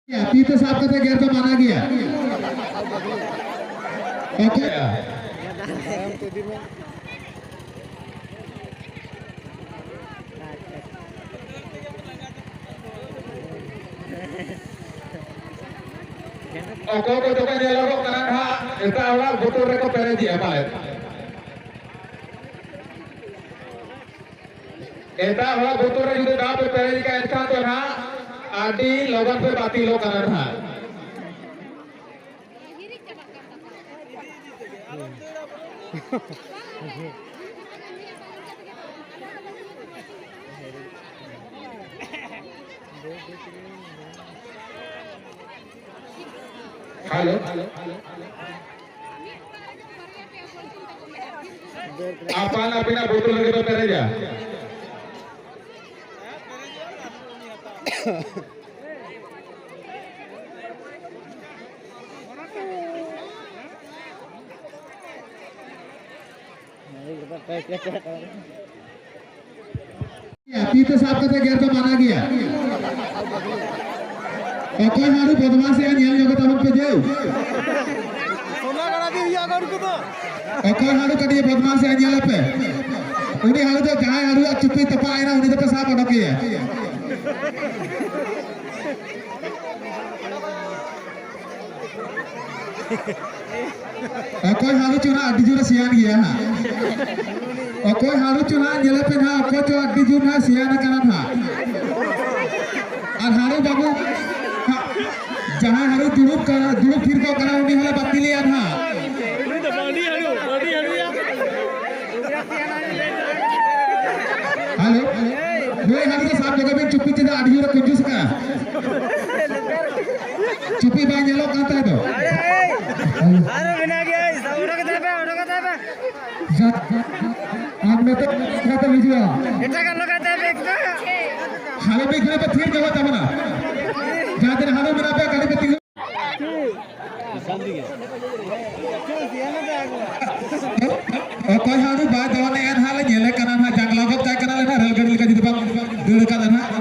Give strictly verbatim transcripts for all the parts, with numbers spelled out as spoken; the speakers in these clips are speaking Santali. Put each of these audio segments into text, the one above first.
ᱛᱤ ᱛᱮ ᱥᱟᱵ ᱠᱟᱛᱮ ᱜᱮᱨ ᱫᱚ ᱢᱟᱱᱟ ᱜᱮᱭᱟ᱾ ᱚᱠᱚᱭ ᱚᱠᱚᱭ ᱠᱚᱫᱚ ᱠᱚ ᱧᱮᱞᱚᱜᱚᱜ ᱠᱟᱱᱟ ᱱᱟᱦᱟᱜ ᱮᱴᱟᱜ ᱦᱚᱲᱟᱜ ᱵᱳᱛᱳᱞ ᱨᱮᱠᱚ ᱯᱮᱨᱮᱡᱮᱜᱼᱟ ᱯᱟᱞᱮᱫ᱾ ᱮᱴᱟᱜ ᱦᱚᱲᱟᱜ ᱵᱳᱛᱳᱞ ᱨᱮ ᱡᱩᱫᱤ ᱫᱟᱜ ᱯᱮ ᱯᱮᱨᱮᱡ ᱠᱷᱟᱱ, ᱮᱱᱠᱷᱟᱱ ᱫᱚ ᱱᱟᱦᱟᱜ ᱟᱹᱰᱤ ᱞᱚᱜᱚᱱ ᱯᱮ ᱵᱟᱹᱛᱤᱞᱚᱜ ᱠᱟᱱᱟ ᱱᱟᱦᱟᱜ᱾ ᱦᱮᱞᱳ᱾ ᱟᱯᱟᱱ ᱟᱹᱯᱤᱱᱟᱜ ᱵᱳᱛᱳᱞ ᱨᱮᱜᱮ ᱯᱮ ᱯᱮᱨᱮᱡᱟ᱾ ᱛᱤ ᱛᱮ ᱥᱟᱵ ᱠᱟᱛᱮ ᱜᱮᱨ ᱫᱚ ᱢᱟᱱᱟ ᱜᱮᱭᱟ᱾ ᱚᱠᱚᱭ ᱦᱟᱹᱬᱩ ᱵᱚᱫᱢᱟᱥᱮᱜᱼᱟ, ᱧᱮᱞ ᱧᱚᱜ ᱛᱟᱵᱚᱱ ᱯᱮ ᱡᱮ᱾ ᱥᱚᱱᱟ ᱜᱟᱲᱟ ᱜᱮ ᱦᱩᱭᱩᱜᱼᱟ ᱩᱱᱠᱩ ᱫᱚ᱾ ᱚᱠᱚᱭ ᱦᱟᱹᱬᱩ ᱠᱟᱹᱴᱤᱡ ᱵᱚᱫᱢᱟᱥᱮᱜᱼᱟ, ᱧᱮᱞ ᱯᱮ᱾ ᱩᱱᱤ ᱦᱟᱹᱬᱩ ᱫᱚ ᱡᱟᱦᱟᱸᱭ ᱦᱟᱹᱬᱩᱣᱟᱜ ᱪᱩᱯᱤ ᱛᱚᱯᱟᱜ ᱮᱱᱟ, ᱩᱱᱤ ᱫᱚᱯᱮ ᱥᱟᱵ ᱚᱰᱚᱠᱮᱭᱟ᱾ ᱚᱠᱚᱭ ᱦᱟᱹᱬᱩ ᱪᱚ ᱱᱟᱜ ᱟᱹᱰᱤ ᱡᱳᱨᱮ ᱥᱮᱭᱟᱱ ᱜᱮᱭᱟ ᱦᱟᱸᱜ᱾ ᱚᱠᱚᱭ ᱦᱟᱹᱬᱩ ᱪᱚ ᱱᱟᱜ ᱧᱮᱞᱮ ᱯᱮ ᱱᱟᱜ, ᱚᱠᱚᱭ ᱪᱚ ᱟᱹᱰᱤ ᱡᱳᱨ ᱱᱟᱜ ᱥᱮᱭᱟᱱ ᱟᱠᱟᱱᱟ ᱱᱟᱜ᱾ ᱟᱨ ᱦᱟᱹᱬᱩ ᱵᱟᱹᱵᱩ, ᱦᱟᱸᱜ, ᱡᱟᱦᱟᱸᱭ ᱦᱟᱹᱬᱩ ᱫᱩᱲᱩᱵ ᱠᱟᱱᱟ, ᱫᱩᱲᱩᱵ ᱛᱷᱤᱨ ᱠᱚᱜ ᱠᱟᱱᱟ, ᱩᱱᱤ ᱦᱚᱸᱞᱮ ᱵᱟᱹᱛᱤᱞᱮᱭᱟ ᱱᱟᱜ᱾ ᱩᱱᱤ ᱫᱚ ᱵᱟᱹᱰᱤ ᱦᱟᱹᱬᱩ, ᱵᱟᱹᱰᱤ ᱦᱟᱹᱬᱩᱭᱟ᱾ ᱦᱮᱞᱳ, ᱱᱩᱭ ᱦᱟᱹᱬᱩ ᱫᱚ ᱥᱟᱵ ᱡᱟᱭᱜᱟ ᱵᱮᱱ ᱪᱩᱯᱤ ᱪᱮᱫᱟᱜ ᱟᱹᱰᱤ ᱡᱳᱨᱮ ᱠᱚᱧᱡᱩᱥ ᱠᱟᱱᱟ? ᱪᱩᱯᱤ ᱵᱟᱭ ᱧᱮᱞᱚᱜ ᱠᱟᱱ ᱛᱟᱭ ᱫᱚ᱾ ᱟᱨᱚ ᱢᱮᱱᱟᱜ ᱜᱮᱭᱟ, ᱚᱰᱚᱠ ᱠᱟᱛᱟᱭ ᱯᱮ, ᱚᱰᱚᱠ ᱠᱟᱛᱟᱭ ᱯᱮ᱾ ᱡᱟ, ᱟᱢ ᱱᱤᱛᱚᱜ ᱪᱤᱠᱟᱹᱛᱮᱢ ᱦᱤᱡᱩᱜᱼᱟ? ᱮᱴᱟᱜᱟᱜ ᱞᱟᱜᱟᱭ ᱛᱟᱭ ᱯᱮ, ᱮᱴᱟᱜᱟᱜ᱾ ᱦᱟᱹᱬᱩ ᱢᱤᱫ ᱜᱷᱟᱹᱲᱤ ᱯᱮ ᱛᱷᱤᱨ ᱫᱚᱦᱚ ᱛᱟᱵᱚᱱᱟ᱾ ᱡᱟᱦᱟᱸ ᱛᱤᱱᱟᱹᱜ ᱦᱟᱹᱬᱩ ᱢᱮᱱᱟᱜ ᱯᱮᱭᱟ, ᱠᱟᱹᱴᱤᱡ ᱯᱮ ᱛᱤᱸᱜᱩ᱾ ᱚᱠᱚᱭ ᱦᱚᱸ ᱟᱹᱰᱤ ᱵᱟᱭ ᱫᱚᱱᱮᱜᱼᱟ ᱱᱟᱦᱟᱜ, ᱞᱮ ᱧᱮᱞᱮ ᱠᱟᱱᱟ ᱱᱟᱦᱟᱜ, ᱡᱟᱝᱞᱟ ᱜᱚᱫ ᱠᱟᱭ ᱠᱟᱱᱟ ᱞᱮ ᱱᱟᱦᱟᱜ, ᱨᱮᱹᱞ ᱜᱟᱹᱰᱤ ᱞᱮᱠᱟ ᱡᱩᱫᱤ ᱵᱟᱝ ᱫᱟᱹᱲ ᱠᱟᱫᱟ ᱱᱟᱦᱟᱜ᱾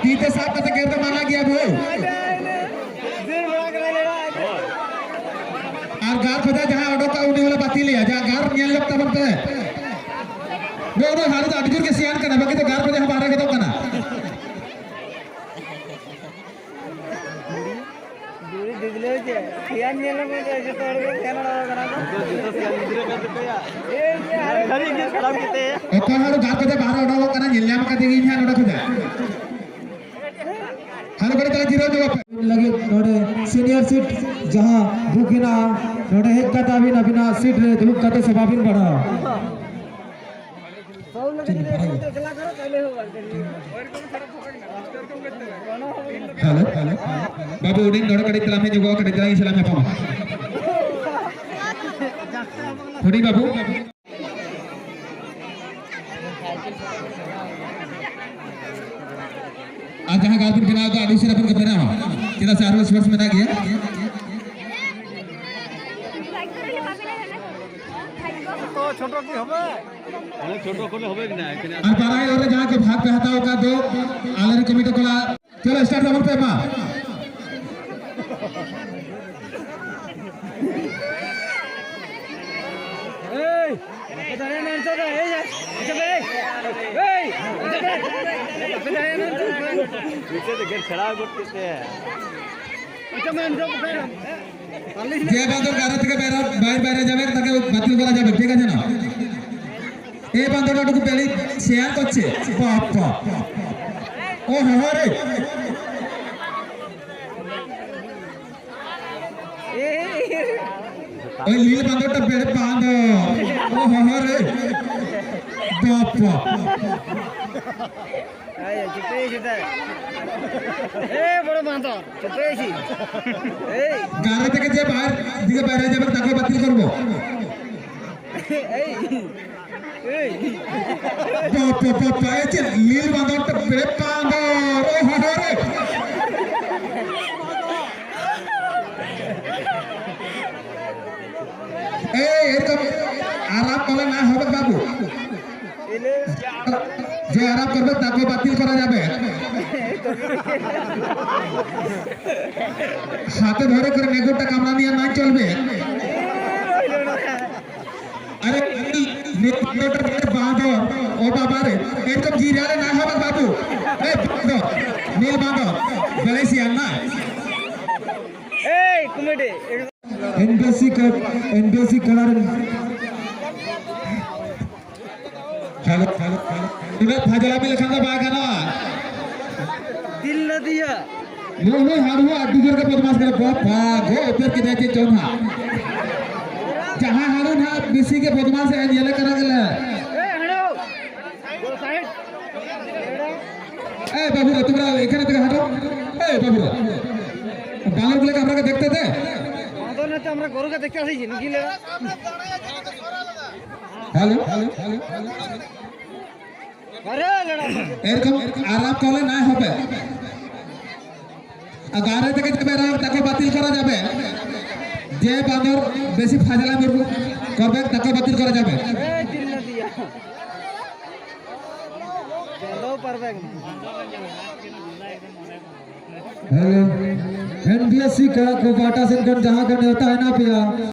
ᱛᱤ ᱛᱮ ᱥᱟᱵ ᱠᱟᱛᱮ ᱜᱮᱨ ᱫᱚ ᱢᱟᱱᱟ ᱜᱮᱭᱟ ᱵᱷᱟᱹᱭ᱾ ᱟᱨ ᱜᱟᱨ ᱠᱷᱚᱡᱟᱜ ᱡᱟᱦᱟᱸ ᱚᱰᱚᱠᱟ ᱩᱱᱤ ᱦᱚᱸᱞᱮ ᱵᱟᱹᱛᱤᱞᱮᱭᱟ᱾ ᱡᱟᱦᱟᱸ ᱜᱟᱨ ᱧᱮᱞ ᱧᱚᱜ ᱛᱟᱵᱚᱱ ᱯᱮ᱾ ᱱᱚᱜᱼᱚ ᱱᱚᱣᱟ ᱦᱟᱹᱲᱩ ᱫᱚ ᱟᱹᱰᱤ ᱡᱳᱨ ᱜᱮ ᱥᱤᱭᱟᱱ ᱠᱟᱱᱟ, ᱵᱟᱹᱠᱤ ᱫᱚ ᱜᱟᱨ ᱠᱷᱚᱡᱟᱜ ᱦᱚᱸ ᱵᱟᱦᱨᱮ ᱜᱚᱫᱚᱜ ᱠᱟᱱᱟ᱾ ᱫᱩᱲᱤ ᱰᱤᱜᱽᱞᱟᱹᱣ ᱪᱮᱫ? ᱥᱤᱭᱟᱱ ᱧᱮᱞ ᱢᱮ, ᱡᱚᱛᱚ ᱦᱚᱲ ᱠᱚ ᱥᱤᱭᱟᱱ ᱚᱲᱟᱜ ᱠᱟᱱᱟ ᱠᱚ᱾ ᱡᱚᱛᱚ ᱥᱤᱭᱟᱱ ᱜᱤᱫᱽᱨᱟᱹ ᱠᱟᱱ ᱛᱟᱯᱮᱭᱟ᱾ ᱮᱭ, ᱟᱨᱮ ᱠᱷᱟᱹᱞᱤ ᱜᱮ ᱥᱟᱱᱟᱢ ᱠᱮᱛᱮ᱾ ᱚᱠᱟ ᱦᱚᱲ ᱜᱟᱨ ᱠᱷᱚᱡᱟᱜ ᱵᱟᱦᱨᱮ ᱚᱰᱚᱠᱚᱜ ᱠᱟᱱᱟ, ᱧᱮᱞ ᱧᱟᱢ ᱠᱟᱫᱮ ᱜᱤᱧ ᱦᱟᱸᱜ ᱱᱚᱰᱮ ᱠᱷᱚᱡᱟᱜ᱾ ᱦᱟᱨᱩ ᱠᱟᱹᱴᱤᱡ ᱛᱟᱞᱟ ᱡᱤᱨᱟᱹᱣ ᱧᱚᱜᱚᱜ ᱯᱮ᱾ ᱞᱟᱹᱜᱤᱫ ᱱᱚᱰᱮ senior seat ᱡᱟᱦᱟᱸ book ᱦᱮᱱᱟᱜᱼᱟ, ᱱᱚᱰᱮ ᱦᱮᱡ ᱠᱟᱛᱮ ᱟᱹᱵᱤᱱ ᱟᱹᱵᱤᱱᱟᱜ seat ᱨᱮ ᱫᱩᱲᱩᱵ ᱠᱟᱛᱮ ᱥᱚᱵᱷᱟ ᱵᱤᱱ ᱵᱟᱲᱦᱟᱣᱟ᱾ Hello, hello. ᱵᱟᱹᱵᱩ, ᱩᱱᱤ ᱱᱚᱰᱮ ᱠᱟᱹᱴᱤᱡ ᱛᱟᱞᱟᱝ ᱦᱮᱡ ᱧᱚᱜᱚᱜᱼᱟ, ᱠᱟᱹᱴᱤᱡ ᱛᱟᱞᱟᱝ ᱤᱧ ᱥᱟᱞᱟᱜ ᱧᱟᱯᱟᱢᱟ᱾ ᱦᱩᱰᱤᱧ ᱵᱟᱹᱵᱩ᱾ ᱟᱨ ᱡᱟᱦᱟᱸ ᱜᱟᱨ ᱵᱤᱱ ᱵᱮᱱᱟᱣ ᱮᱫᱟ, ᱟᱹᱰᱤ ᱩᱥᱟᱹᱨᱟ ᱵᱤᱱ ᱵᱮᱱᱟᱣᱟ, ᱪᱮᱫᱟᱜ ᱥᱮ ᱟᱨᱦᱚᱸ sports ᱢᱮᱱᱟᱜ ᱜᱮᱭᱟ᱾ ᱛᱚ ᱪᱷᱳᱴᱳ ᱠᱤ ᱦᱚᱵᱮ? ᱟᱨ ᱵᱟᱨᱟᱭ ᱨᱮ ᱡᱟᱦᱟᱸ ᱠᱚ ᱵᱷᱟᱜᱽ ᱯᱮ ᱦᱟᱛᱟᱣ ᱟᱠᱟᱫ ᱫᱚ, ᱟᱞᱮ ᱨᱮᱱ ᱠᱚᱢᱤᱴᱤ ᱠᱚᱲᱟ, ᱪᱚᱞᱚ start ᱛᱟᱵᱚᱱ ᱯᱮ ᱢᱟ᱾ ᱮᱭ, ᱟᱯᱮ ᱫᱟᱲᱮᱭᱟᱜ ᱢᱮ ᱱᱤᱛᱚᱜ ᱫᱚ, ᱮᱭ, ᱟᱪᱪᱷᱟ ᱯᱮ, ᱮᱭ, ᱟᱪᱪᱷᱟ ᱯᱮ, ᱟᱯᱮ ᱫᱟᱲᱮᱭᱟᱜ ᱢᱮ ᱱᱤᱛᱚᱜ ᱫᱚ᱾ ᱯᱤᱪᱷᱮ ᱥᱮ ᱜᱮᱨ ᱪᱷᱟᱲᱟᱣ ᱜᱚᱫ ᱠᱮᱫ ᱛᱟᱭᱟ᱾ ᱟᱪᱪᱷᱟ ᱢᱮ ᱱᱤᱛᱚᱜ ᱯᱮ᱾ যে বান্দর গাড়ি থেকে বেরা-, বাইর বাইরে যাবে, তাকে বাতিল করা যাবে, ঠিক আছে না? এই বান্দরটা একটু বেড়ি শেয়ার করছে। বাপ্পা। ও হো হো রে। ওই নীল বান্দরটা বেড়ে বান্দর। ও হো হো রে। বাপ্পা। ᱮᱭ, ᱪᱩᱯᱮ ᱥᱮᱫᱟᱭ᱾ ᱮ, ᱵᱚᱲᱚ ᱢᱟᱦᱟᱛᱚ, ᱪᱩᱯᱮ ᱥᱤ᱾ ᱮᱭ᱾ গাড়ি থেকে যে বাইর দিকে বাইরে যাবে, তাকে বাতিল করবো। ᱮᱭ, ᱮᱭ᱾ ᱯᱚ, ᱯᱚ, ᱯᱚ, ᱯᱚ, ᱮ, ᱪᱮᱫ ᱞᱤᱞ ᱵᱟᱸᱫᱚᱨ ᱛᱮ ᱯᱮ ᱯᱟᱸᱫᱚᱨ, ᱳ ᱦᱳ ᱦᱳ ᱨᱮ᱾ ᱮᱭ, ᱮᱨᱚᱠᱚᱢ ᱟᱨᱟᱢ ᱵᱟᱞᱟ ᱱᱟ ᱦᱚᱵᱮ ᱵᱟᱵᱩ᱾ যে আরাম করবে তাকে বাতিল করা যাবে। হাতে ধরে করে নেগুরটা কামড়ানি আর না চলবে। আরে, নীল বাঁদর, বাঁদর, ও বাবা রে, এরকম জিরালে না হবে বাবু। এই বাঁদর, নীল বাঁদর, বেলেসিয়ান না। এই কমেডি। এনবিএসসি কাপ, এনবিএসসি খেলার ᱦᱮᱞᱳ, ᱦᱮᱞᱳ, ᱦᱮᱞᱳ᱾ ᱩᱱᱟᱹᱜ ᱯᱷᱟᱡᱽᱞᱟᱢᱤ ᱞᱮᱠᱷᱟᱱ ᱫᱚ ᱵᱟᱭ ᱜᱟᱱᱚᱜᱼᱟ᱾ ᱫᱤᱞ ᱞᱟᱹᱫᱤᱭᱟ᱾ ᱱᱩᱭ, ᱱᱩᱭ ᱦᱟᱹᱱᱦᱩ ᱟᱹᱰᱤ ᱡᱳᱨ ᱜᱮ ᱵᱚᱫᱢᱟᱥ ᱠᱟᱱᱟ᱾ ᱵᱟᱵᱟ ᱜᱚ, ᱩᱛᱟᱹᱨ ᱠᱮᱫᱟᱭ ᱪᱮᱫ ᱪᱚᱝ ᱦᱟᱸᱜ᱾ ᱡᱟᱦᱟᱸ ᱦᱟᱹᱱᱦᱩ ᱱᱟᱦᱟᱜ ᱵᱮᱥᱤ ᱜᱮ ᱵᱚᱫᱢᱟᱥ ᱮ ᱧᱮᱞᱮ ᱠᱟᱱᱟ ᱜᱮᱞᱮ᱾ ᱮ ᱦᱟᱹᱱᱦᱩ᱾ ᱮ ᱵᱟᱹᱵᱩ ᱨᱮ, ᱛᱩᱢᱨᱟ ᱮᱠᱷᱟᱱ ᱛᱮᱜᱮ ᱦᱟᱴᱚ᱾ ᱮ ᱵᱟᱹᱵᱩ ᱨᱮ᱾ বানর গুলোকে আমরা দেখতে দে। বাঁদর না তো আমরা গরুকে দেখতে আসি, নুকি লেগা। Hello, hello, hello, hello. আরে লেডা। এরকম আরাম করলে না হবে। আর গারে থেকে যাবে, এরা তাকে বাতিল করা যাবে। যে বানর বেশি ফাজলামি করবে, তাকে বাতিল করা যাবে। এই দিল না দিয়া। চলো, পারবে না। ᱦᱮᱞᱳ, ᱮᱱᱵᱤᱮᱥᱤ ᱠᱚᱲᱟ ᱠᱚ ᱯᱟᱦᱴᱟ ᱥᱮᱱ ᱠᱷᱚᱱ ᱡᱟᱦᱟᱸ ᱠᱚ ᱱᱮᱣᱛᱟ ᱦᱮᱱᱟᱜ ᱯᱮᱭᱟ,